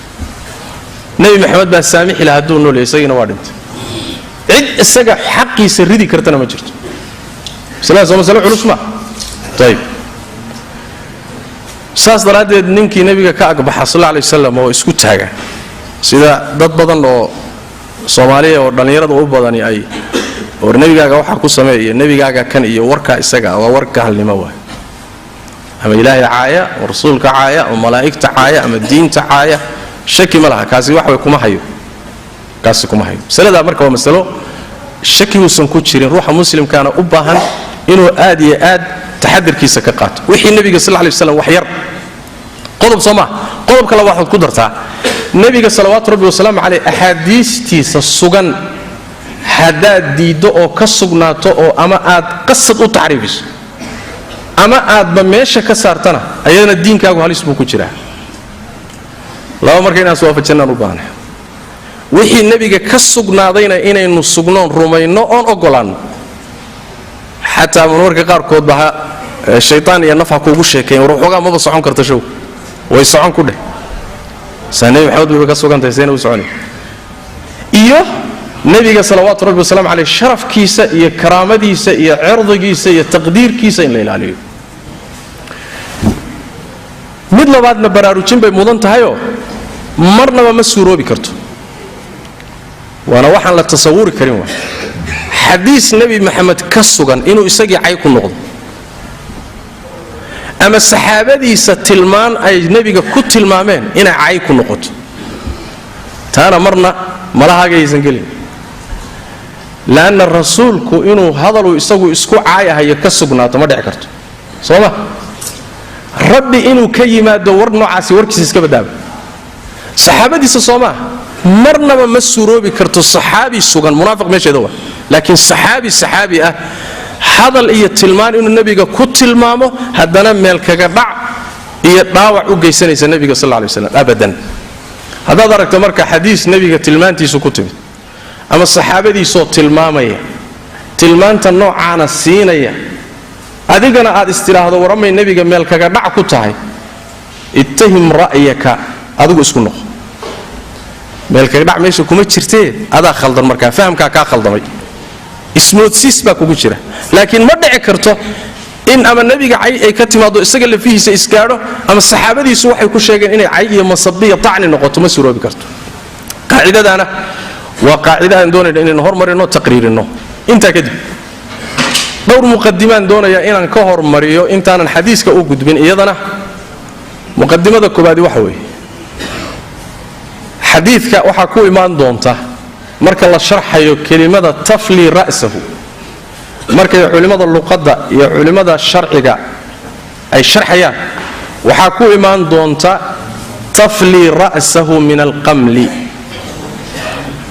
Nebi Maxamed baa saamixi laha hadduu nool yahay, isagiina waa dhintay. Cid isaga xaqiisa ridi kartana ma jirto. Masaladaas waa masalo culus maa? Ayib, saas daraaddeed ninkii nebiga ka agbaxa sal alla alay wasalam oo isku taaga, sida dad badan oo Soomaaliya oo dhallinyarada u badani ay war nebigaaga waxaa ku sameeya, nebigaaga kan iyo warkaa, isaga waa war gaalnimo waay. Ama Ilaahay caaya oo rasuulka caaya oo malaa'igta caaya ama diinta caaya, shaki ma laha, kaasi wax way kuma hayo, kaasi kuma hayo. Masaladaa marka waa masalo shakiguusan ku jirin, ruuxa muslimkaana u baahan inuu aad iyo aad taxadirkiisa ka qaato wixii nebiga sal lay waslam. Wax yar qodob soo maa? Qodobka laba waxaad ku dartaa, nebiga salawaatu rabbi wasalaamu caleyh axaadiistiisa sugan haddaad diiddo oo ka sugnaato oo ama aad qasad u taxriifiso ama aadba meesha ka saartana, ayadana diinkaagu halis buu ku jiraa. Laba marka inaan iswaafajinaan u baahna: wixii nebiga ka sugnaadayna inaynu sugnoon, rumayno oon ogolaanno, xataa marmarka qaarkoodba ha shaytaan iyo naf ha kuugu sheekayn, war waxoogaa maba socon karta, show way socon ku dheh, saa Nebi Maxamed bayba ka sugantahay, sayna u soconay. Iyo nebiga salawaatu rabbi wasalaamu caleyh sharafkiisa iyo karaamadiisa iyo cirdigiisa iyo taqdiirkiisa in la ilaaliyo. Mid labaadna baraarujin bay mudan tahayoo marnaba ma suuroobi karto, waana waxaan la tasawuri karin, waa xadiis Nebi Maxamed ka sugan inuu isagii cay ku noqdo. Ama saxaabadiisa tilmaan ay nebiga ku tilmaameen inay cay ku noqoto, taana marna malahaagaysan gelin, laanna rasuulku inuu hadaluu isagu isku caayahayo ka sugnaato ma dhici karto, soo ma? Rabbi inuu ka yimaado war noocaasi warkiisa iska badaaba. Saxaabadiisa, soo maa, marnaba ma suuroobi karto saxaabi sugan, munaafiq meesheeda wa, laakiin saxaabi saxaabi ah hadal iyo tilmaan inuu nebiga ku tilmaamo, haddana meel kaga dhac iyo dhaawac u geysanaysa nebiga sal lla lay waslam, abadan. Haddaad aragto marka xadiis nebiga tilmaantiisu ku timid ama saxaabadiisoo tilmaamaya, tilmaanta noocaana siinaya, adigana aad istidhaahdo warramay nebiga meel kaga dhac ku tahay, ittahim ra'yaka, adigu isku noqo. Meel kaga dhac meesha kuma jirtee, adaa khaldan markaa, fahamkaa kaa khaldamay, ismoodsiis baa kugu jira. Laakiin ma dhici karto in ama nebiga cay ay ka timaado, isaga lafihiisa isgaadho, ama saxaabadiisu waxay ku sheegeen inay cay iyo masabiya tacni noqoto, ma suroobi karto. Qaacidadaana waa qaacida aan doonayno inaynu hormarino, taqriirino. Intaa kadib dhowr muqadimaan doonayaa inaan ka hormariyo intaanan xadiiska u gudbin. Iyadana muqadimada koobaadi waxa weeye, xadiidka waxaa ku imaan doonta marka la sharxayo kelimada tafli ra'sahu. Markay culimmada luqadda iyo culimmada sharciga ay sharxayaan, waxaa ku imaan doonta tafli ra'sahu min alqamli,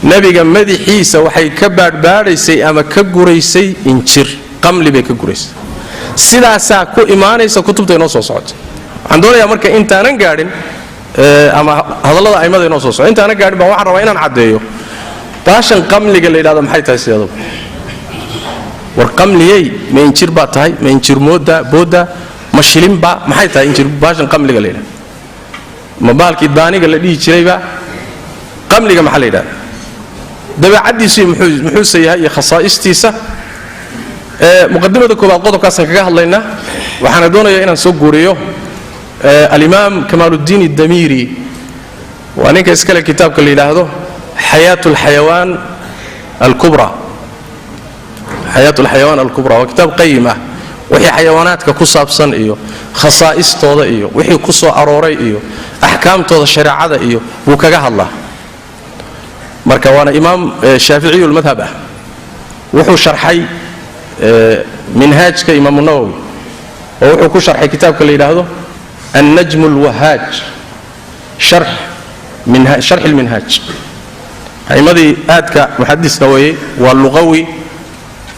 nebiga madaxiisa waxay ka baadhbaadhaysay ama ka guraysay injir, qamli bay ka guraysay. Sidaasaa ku imaanaysa kutubta inoo soo socota. Waxaan doonayaa marka intaanan gaadhin ama hadallada aimada inoo soo socda intaanan gaadhin baan waxaan rabaa inaan caddeeyo baashan qamliga la yidhahdo maxay tahay sideeduba. War qamliyey, ma injir baa tahay? Ma injir mooda booda? Ma shilinba? Maxay tahay injir baashan qamliga la yidhahdo? Ma baalkii daaniga la dhihi jirayba? Qamliga maxaa la yidhahda? Dabeecaddiisu muxuuse yahay iyo khasaa'istiisa? Muqadimada koobaad qodobkaasaan kaga hadlaynaa. Waxaana doonayaa inaan soo guuriyo alimaam Kamaaluddiin Addamiiri, waa ninka iskale kitaabka la yidhaahdo Xayaat alxayawaan alkubra. Xayaat alxayawaan alkubra waa kitaab qayim ah, wixii xayawaanaadka ku saabsan iyo khasaa'istooda iyo wixii ku soo arooray iyo axkaamtooda shareecada iyo wuu kaga hadlaa. Marka waana imaam shaaficiyulmadhab ah. Wuxuu sharxay minhaajka Imaamu Nawowi, oo wuxuu ku sharxay kitaabka la yidhaahdo Annajm alwahaaj sharx alminhaaj. A'imadii aadka muxadisna weeye, waa luqawi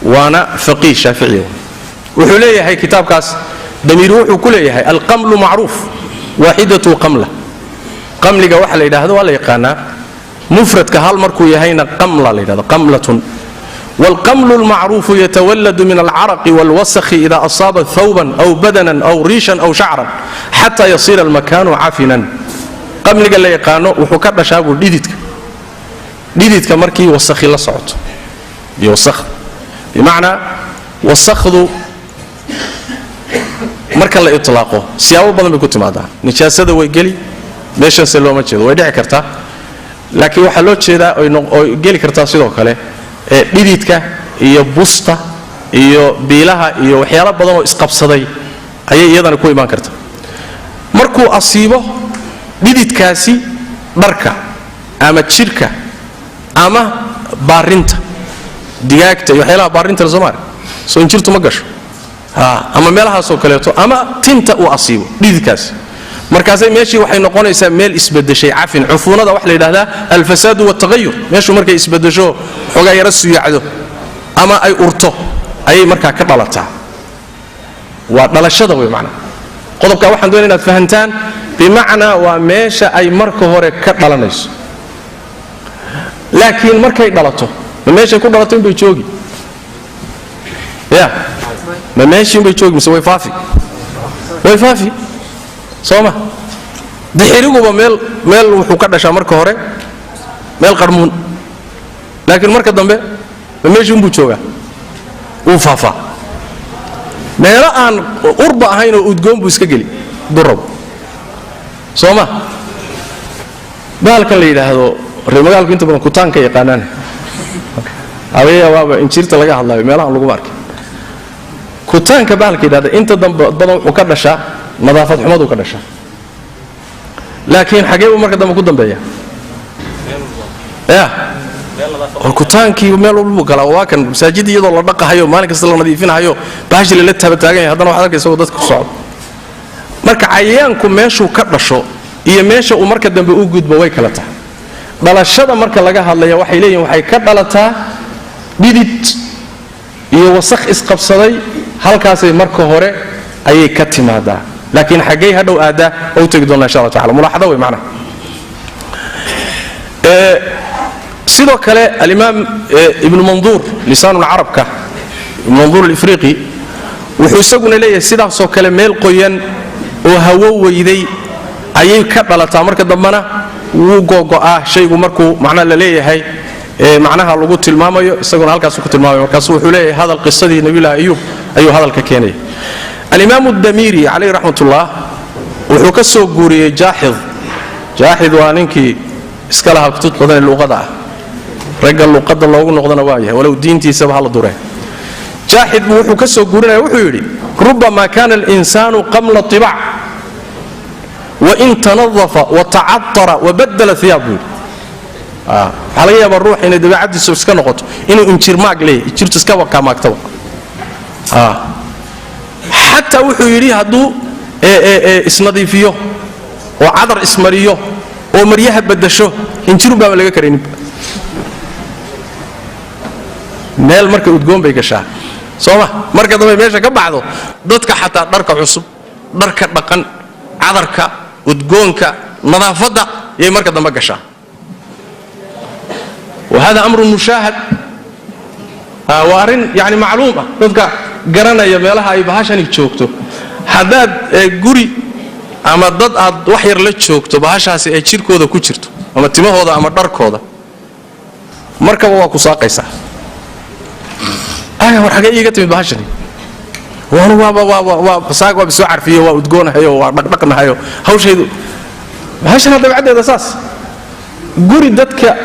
waana faqiih shaaficiya. Wuxuu leeyahay kitaabkaas Damiiri, wuxuu ku leeyahay: alqamlu macruuf, waaxidatu qamla, qamliga waxa la yidhaahdo waa la yaqaanaa, mufradka hal markuu yahayna qamla la yidhahdo, qamlatun. Wاlqamlu اlmacruufu yatawaladu min alcaraqi wاlwasakhi ida asaaba thawban aw badanan aw riishan aw shacran xata yasiira almakanu cafinan. Qamliga la yaqaano wuxuu ka dhashaa buu dhididka, dhididka markii wasakhi la socoto iyo wasakh, bimacnaa wasakhdu marka la itlaaqo siyaabo badan bay ku timaadaa. Nijaasada way geli meeshanse looma jeedo, way dhici kartaa, laakiin waxaa loo jeedaa oy geli kartaa sidoo kale ee dhididka iyo busta iyo biilaha iyo waxyaalo badan oo isqabsaday ayay iyadana ku imaan kartaa. Markuu asiibo dhididkaasi dharka ama jidhka ama baarinta digaagta iyo waxyaalaha baarinta la soomaali soo injirtu ma gasho ama meelahaasoo kaleeto, ama tinta uu asiibo dhididkaasi, markaasay meeshii waxay noqonaysaa meel isbedeshay, cafin. Cufuunada waxa la yidhahdaa alfasaadu waltaqayur. Meeshu markay isbedesho, xoogaa yaro suyacdo ama ay urto, ayay markaa ka dhalataa. Waa dhalashada wey macnaa. Qodobkaa waxaan doonaya inaad fahantaan, bimacnaa waa meesha ay marka hore ka dhalanayso. Laakiin markay dhalato, ma meeshay ku dhalato inbay joogi? Ya, ma meeshii inbay joogi mise way faafi? Way faafi, soo ma? Dixiriguba meel meel wuxuu ka dhashaa marka hore meel qarmuun, laakiin marka dambe ma meeshii unbuu joogaa? Wuu faafaa, meelo aan urba ahayn oo udgoon buu iska geli durabo, soo ma? Bahalkan la yidhaahdo reer magaalku inta badan kutaanka yaqaanaan, adeeya waaba injiirta laga hadlayo, meelahan laguma arkay kutaanka. Bahalka yidhahda inta dambe badan wuxuu ka dhashaa Nadaafad xumaduu ka dhashaa. Laakiin xagee buu marka dambe ku dambeeya? Ya kutaankii meel walbuu galaa. Waa kan masaajid iyadoo la dhaqahayo, maalin kasta la nadiifinahayo, bahashi lala tabataagan yahay, haddana waxaad arkaysa oo dadka ku socdo. Marka cayayaanku meeshuu ka dhasho iyo meesha uu marka dambe u gudbo way kala tahay. Dhalashada marka laga hadlaya, waxay leeyihin waxay ka dhalataa dhidid iyo wasakh isqabsaday, halkaasay marka hore ayay ka timaadaa. Laakiin xaggey hadhow aadaa oo u tegi doonaa insha Allah tacala. Mulaaxado wey macnaha. Sidoo kale alimaam Ibnu Manduur, lisaanulcarabka, Ibnu Manduur Alifriqi, wuxuu isaguna leeyahay sidaasoo kale meel qoyan oo hawo weyday ayay ka dhalataa, marka dambena wuu googo'aa shaygu markuu macnaha la leeyahay, macnaha lagu tilmaamayo isaguna halkaasu ku tilmaamaya. Markaasu wuxuu leeyahay hadal qisadii Nabiyullahi Ayuub ayuu hadalka keenaya. Alimaamu Damiiri calayhi raxmatullah wuxuu ka soo guuriyey Jaaxid. Jaaxid waa ninkii iska lahaa kutub badan ee luqada ah, ragga luqadda loogu noqdana waa yahay, walow diintiisaba hala duree. Jaaxid buu wuxuu ka soo guurinaya, wuxuu yidhi: rubama kana alinsaanu qamla tibac wain tanadafa watacatara wabadala hiyaab, buu yidhi. Waxaa laga yaabaa ruux inay dabeecaddiisu iska noqoto inuu injir maag leeyahay, injirtu iska wakaamaagtaba. Xataa wuxuu yidhi hadduu isnadiifiyo oo cadar ismariyo oo maryaha baddasho, injirun baaba laga karayninba. Meel marka udgoon bay gashaa, soo ma? Marka dambe meesha ka baxdo, dadka xataa dharka cusub, dharka dhaqan, cadarka udgoonka, nadaafadda yay marka dambe gashaa. Wa hada amrun mushaahad, waa arrin yani macluum ah, dadka garanaya meelaha ay bahashani joogto. Haddaad guri ama dad aad wax yar la joogto, bahashaasi ay jirkooda ku jirto ama timahooda ama dharkooda, markaba waa ku saaqaysaa. War xagee iiga timid bahashani? Waanu waaba waa waa saag, waaba soo carfiyo, waa udgoonahayo, waa dhaqdhaqnahayo, hawshaydu bahashana dabeecaddeeda saas. Guri dadka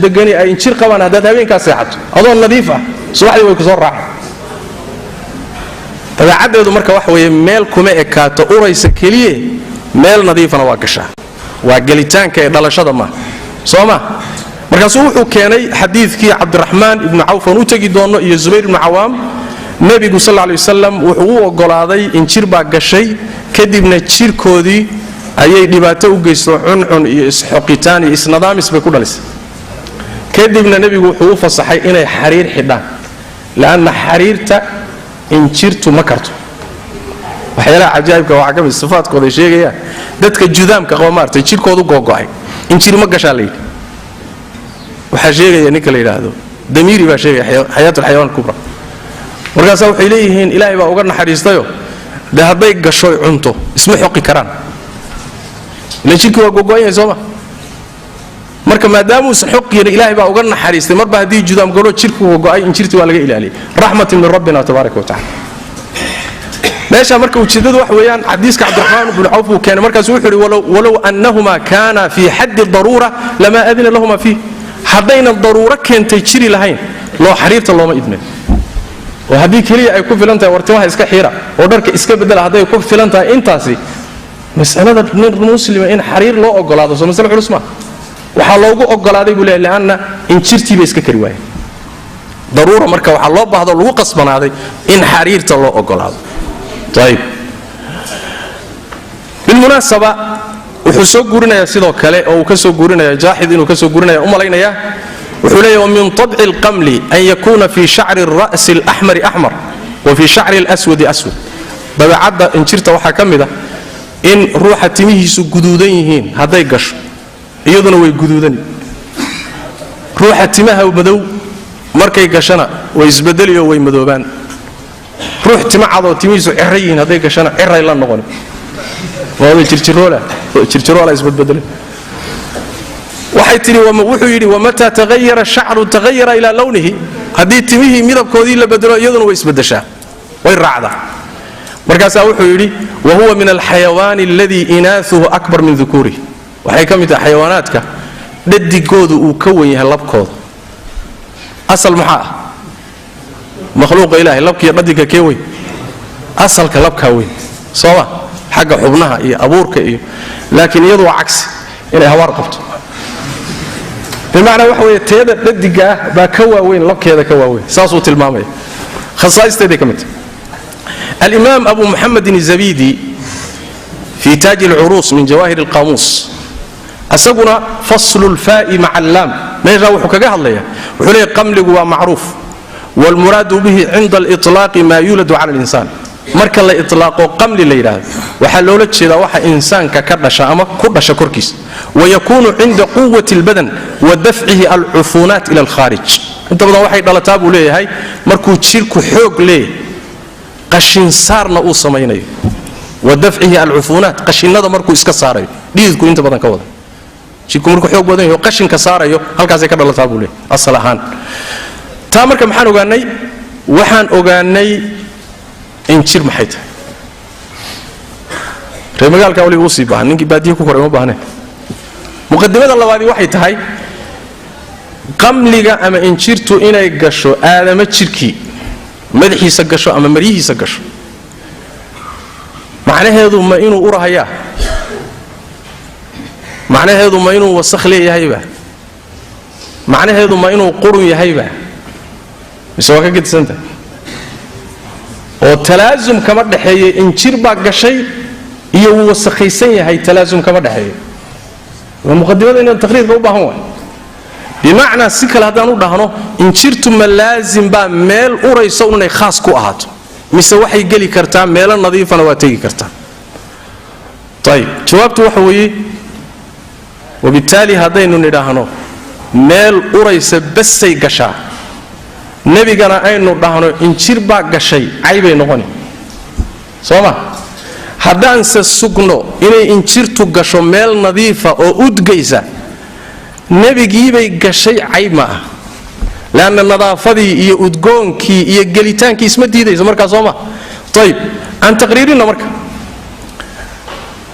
degani ay injir qabaan haddaad habeenkaa seexato adoo nadiif ah, subaxdii way ku soo raacay dabeecaddeedu. Marka waxa weeye meel kuma ekaato uraysa keliye, meel nadiifana waa gashaa. Waa gelitaanka ee dhalashada maaha, soo ma? Markaasuu wuxuu keenay xadiidkii Cabdiraxmaan Ibnu Cawf aan u tegi doonno iyo Zubayr Ibnu Cawaam. Nebigu sal lla lay wasalam wuxuu u oggolaaday, injir baa gashay, kadibna jirkoodii ayay dhibaato u geysto, cuncun iyo isxoqitaan iyo isnadaamis bay ku dhalisay. Kadibna nebigu wuxuu u fasaxay inay xariir xidhaan, leanna xariirta injirtu ma karto. Waxyaalaha cajaa'ibka waxaa ka mid sifaadkooda ay sheegayaan dadka judaamka qaba, maartay jirkoodu googo'ay, injir ma gashaa la yidhi. Waxaa sheegaya ninka la yidhaahdo Damiiri baa sheegaya Xayaat Alxayawaan Kubra. Markaasaa waxay leeyihiin Ilaahay baa uga naxariistayo, dee hadday gashoy cunto isma xoqi karaan, ilan jirkii waa googo'an yahay, sooma? Marka maadaamuusan xoqiina, Ilaahay baa uga naxariistay. Marba haddii judaam galo, jirku gogo'ay, injirtii waa laga ilaaliyay, raxmatin min rabbina tabaaraka wa tacala. Meesha marka ujeeddadu waxa weeyaan xadiiska Cabdiraxmaan ibnu Cawf uu keenay. Markaasu wuxuu yidhi: walow annahuma kaana fii xaddi daruura lamaa adina lahuma fiih. Haddayna daruuro keentay jiri lahayn, loo xariirta looma idmin. Oo haddii keliya ay ku filan tahay war timaha iska xiira oo dharka iska bedela, hadday ku filan tahay intaasi, masalada nin muslima in xariir loo ogolaado soo masale culus maa? Waxaa loogu ogolaaday buu leeyahy leanna injirtii bay iska kari waayeen. Daruura marka waxaa loo baahdo, lagu qasbanaaday in xariirta loo ogolaado. Ayib, bilmunaasaba wuxuu soo guurinayaa sidoo kale oo uu ka soo guurinaya Jaaxid, inuu ka soo guurinaya u malaynayaa. Wuxuu leeyahy: wamin طabci alqamli an yakuuna fi shacri الra'si alaxmari axmar wa fi shacri اlaswadi aswad. Dabeecadda injirta waxaa ka mid ah in ruuxa timihiisu guduudan yihiin hadday gasho, iyaduna way guduudani. Ruuxa timaha madow markay gashana way isbedeliyo, way madoobaan. Ruux tima cadoo timihiisu cira yihiin hadday gashana ciray la noqoni, waada jirjiroola jirjiroola isbadbedele. Waxay tidhi, wuxuu yidhi: wamataa tagayara shacru tagayara ilaa lawnihi. Haddii timihii midabkoodii la bedelo, iyaduna way isbedeshaa, way raacdaa. Markaasaa wuxuu yidhi: wa huwa min alxayawaani aladii inaauhu akbar min dukuurih. Waxay ka mid tahay xayawaanaadka dhadigoodu uu ka wen yahay labkooda. Asal maxaa ah makhluuqa Ilahay? Labkiiyo dhadigka kee weyn? Asalka labkaa weyn. Sooma xagga xubnaha iyo abuurka iyo, laakiin iyadu waa cagsi inay habaar qabto. Bimacnaa waxa weeye teeda dhadiga ah baa ka waaweyn labkeeda ka waaweyn, saasuu tilmaamaya, khasaa'isteeday ka mid tahay. Alimaam Abu Muxamedin Zabidi fi Taaji alcuruus min Jawaahir alqaamuus, isaguna faslu lfaa'i maca allaam, meeshaa wuxuu kaga hadlaya, wuxuu leeyahy qamligu waa macruuf, waalmuraadu bihi cinda aliطlaaqi maa yuuladu cala alinsaan. Marka la itlaaqo qamli la yidhaahdo, waxaa loola jeedaa waxa insaanka ka dhasha ama ku dhasha korkiisa, wayakuunu cinda quwati albadan wa dafcihi alcufuunaat ila alkhaarij. Inta badan waxay dhalataa, buu leeyahay, markuu jidhku xoog leeyahay, qashinsaarna uu samaynayo, wa dafcihi alcufuunaat, qashinada markuu iska saarayo, dhididku inta badan ka wada. Jidhku markuu xoog badan yaho, qashinka saarayo, halkaasay ka dhalataa, buu leeyahay asal ahaan. Taa marka maxaan ogaanay? Waxaan ogaanay injir maxay tahay. Reer magaalka waliba usii baahan, ninkii baadiye ku koray uma baahneen. Muqadimada labaadii waxay tahay qamliga ama injirtu inay gasho aadamo jidhkii, madaxiisa gasho ama maryihiisa gasho, macnaheedu ma inuu urahayaa? Macnaheedu ma inuu wasakh leeyahayba? Macnaheedu ma inuu qurun yahayba? Mise waa ka gedisantahay oo talaasum kama dhexeeyo? Injir baa gashay iyo wuu wasakhaysan yahay talaasum kama dhexeeyo. Waa muqadimada inaan taqriirka u baahan waay. Bimacnaa si kale haddaan u dhahno, injirtu ma laazim baa meel uraysa inay khaas ku ahaato, mise waxay geli kartaa meelo nadiifana waa tegi kartaa? Ayib, jawaabtu waxa weeye, wabittaali haddaynu nidhaahno meel uraysa basay gashaa, nebigana aynu dhahno injir baa gashay, caybay noqoni, soo ma? Haddaanse sugno inay injirtu gasho meel nadiifa oo udgaysa, nebigiibay gashay, cayb ma ah, leanna nadaafadii iyo udgoonkii iyo gelitaankii isma diidayso markaa, soo ma? Ayib, aan taqriirinno marka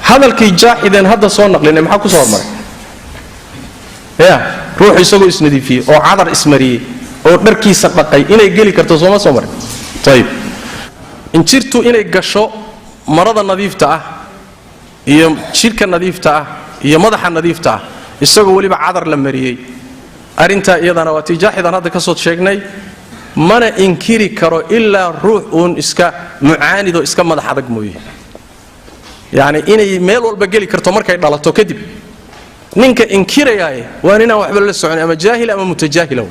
hadalkii jaaxideen hadda soo naqlinay. Maxaa ku soo hormaray? Ya ruuxu isagoo isnadiifiyey oo cadar ismariyey oo dharkiisa dhaqay inay geli karto, sooma soo marin? Ayib, injirtu inay gasho marada nadiifta ah iyo jidhka nadiifta ah iyo madaxa nadiifta ah, isagoo weliba cadar la mariyey, arrintaa iyadana waa tii jaaxidaan hadda ka soo sheegnay. Mana inkiri karo ilaa ruux uun iska mucaanidoo iska madax adag mooye. Yacni inay meel walba geli karto markay dhalato kadib, ninka inkirayaaye waa ninaan waxba la socon, ama jaahil ama mutajaahila.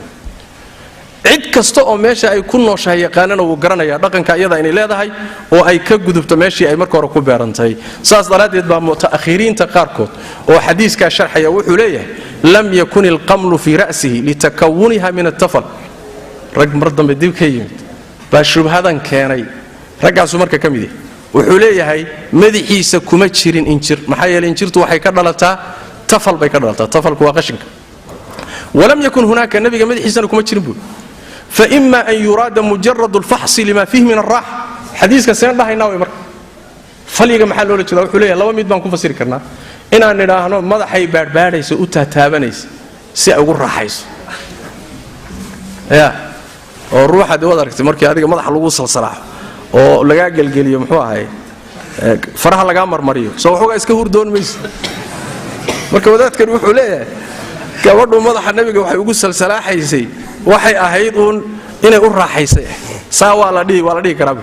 Cid kasta oo meesha ay ku nooshahay yaqaanana wuu garanayaa dhaqanka iyada inay leedahay oo ay ka gudubto meeshii ay marka hore ku beerantahay. Saas daraaddeed baa muta'akhiriinta qaarkood oo xadiiskaa sharxaya wuxuu leeyahay lam yakun ilqamlu fii ra'sihi litakawuniha min attafal. Rag mar dambe dib ka yimid baa shubhadan keenay, raggaasuu marka ka mid yahay. Wuxuu leeyahay madaxiisa kuma jirin injir, maxaa yeeley injirtu waxay ka dhalataa tafal bay ka dhalataa, tafalku waa qashinka. Walam yakun hunaaka, nabiga madaxiisana kuma jirin buuri. Faima an yuraada mujarad alfaxsi lima fiihi min alraaxa. Xadiiska seen dhahaynaa way marka falyiga maxaa loola jeeda? Wuxuu leeyahay laba mid baan ku fasiri karnaa: inaan nidhaahno madaxay baadhbaadhaysa, u taataabanaysa si ay ugu raaxayso, ya oo ruuxa dee waad aragtay markii adiga madaxa lagu salsalaaxo oo lagaa gelgeliyo, muxuu ahay, faraha lagaa marmariyo, soo waxoogaa iska hurdoon mayso. Marka wadaadkan wuxuu leeyahay gabadhu madaxa nabiga waxay ugu salsalaaxaysay waxay ahayd uun inay u raaxaysay. Saa waa la dhihi karaa.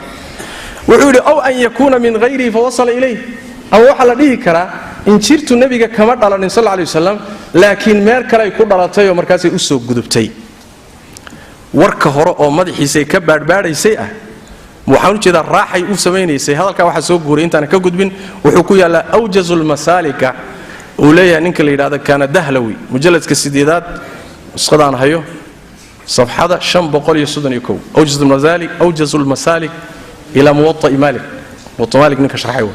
Wuxuu yidhi aw an yakuuna min hayrihi fawasala ilayh, ama waxaa la dhihi karaa injirtu nebiga kama dhalanin sal lay wasalam, laakiin meel kale ay ku dhalatayoo markaasay u soo gudubtay. Warka hore oo madaxiisay ka baadhbaadhaysay ah, waxaan u jeedaa raaxay u samaynaysay. Hadalkaa waxaa soo guuray, intaana ka gudbin, wuxuu ku yaallaa Awjazu lmasaalika uu leeyahay ninka la yidhahdo Kaana Dahlawi, mujalladka 8aad, nusqadaan hayo, safxada 531, Awjazu lmasaalik ilaa Muwaai Maalik, Muwa'a Maalik ninka sharxay wey.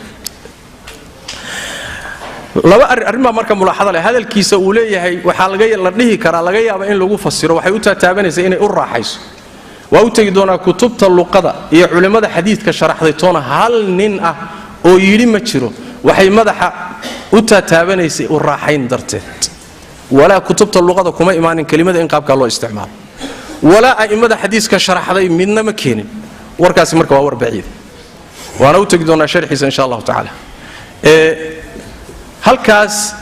Laba arrin baa marka mulaaxada leh. Hadalkiisa uu leeyahay waxaa la dhihi karaa, laga yaaba in lagu fasiro waxay u taataabanaysaa inay u raaxayso. Waa u tegi doonaa kutubta luqada iyo culimmada xadiidka sharaxday toona, hal nin ah oo yidhi ma jiro waxay madaxa u taataabanaysay u raaxayn darteed. Walaa kutubta luqada kuma imaanin kelimada in qaabkaa loo isticmaalo, walaa a'immada xadiiska sharaxday midna ma keenin warkaasi. Marka waa war baciida. Waana u tegi doonaa sharxiisa insha allahu tacaala. Halkaas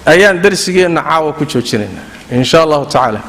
ayaan darsigeenna caawa ku joojinaynaa insha allahu tacaala.